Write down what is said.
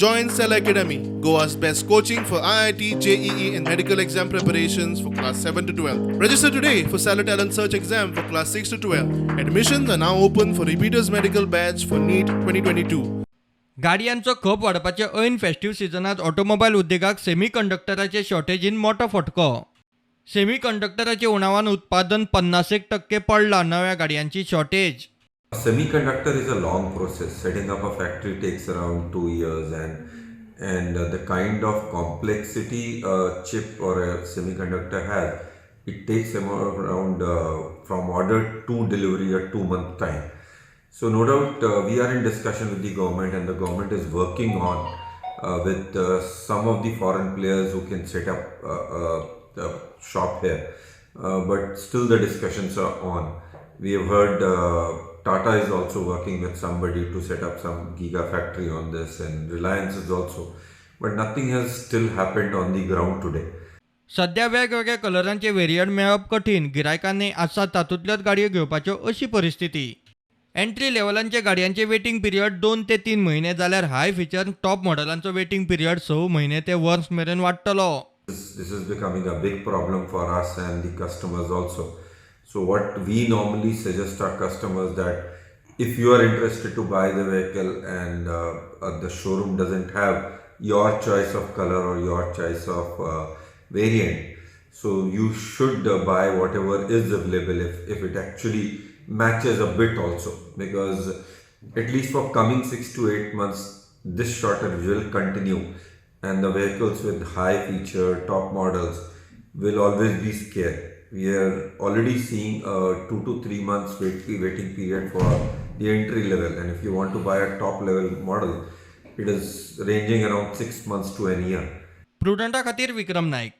Join Cell Academy, Goa's best coaching for IIT, JEE, and medical exam preparations for class 7 to 12. Register today for Stellar Talent Search exam for class 6 to 12. Admissions are now open for repeaters medical batch for NEET 2022. गाडयांचो खप वाडपाचे ऐन festive सिजनात automobile उद्देगाक semi कंडक्टराचे शॉर्टेजीन मोटो फटको. Semi कंडक्टराच्या उणावान उत्पादन 50% पडलां. नव्या गाडयांची shortage. Semiconductor is a long process. Setting up a factory takes around 2 years, and the kind of complexity a chip or a semiconductor has, it takes around from order to delivery a 2 month time. So no doubt we are in discussion with the government, and the government is working on with some of the foreign players who can set up a shop here. But still the discussions are on. We have heard Tata is also working with somebody to set up some giga factory on this, and Reliance is also. But nothing has still happened on the ground today. सध्या वेगवेगळ्या कलरांचे variant मेळप कठीण. गिरायकांनी आसा तातूंतल्योच गाडयो घेवपाच्यो अशी परिस्थिती. Entry लेवलांच्या गाडयांचे वेटिंग पिरियड 2 ते 3 म्हयने जाल्यार हाय फिचर टॉप मॉडेलांचो वेटिंग पिरियड 6 म्हयने ते वर्स मेरेन वाडटलो. This is becoming a big problem for us and the customers also. So what we normally suggest our customers that if you are interested to buy the vehicle and the showroom doesn't have your choice of color or your choice of variant, so you should buy whatever is available if it actually matches a bit also, because at least for coming 6 to 8 months this shortage will continue and the vehicles with high feature top models will always be scarce. We are already seeing a 2 to 3 months waiting period for the entry level, and if you want to buy a top level model, it is ranging around 6 months to an year. प्रुडंटा खातीर विक्रम नायक.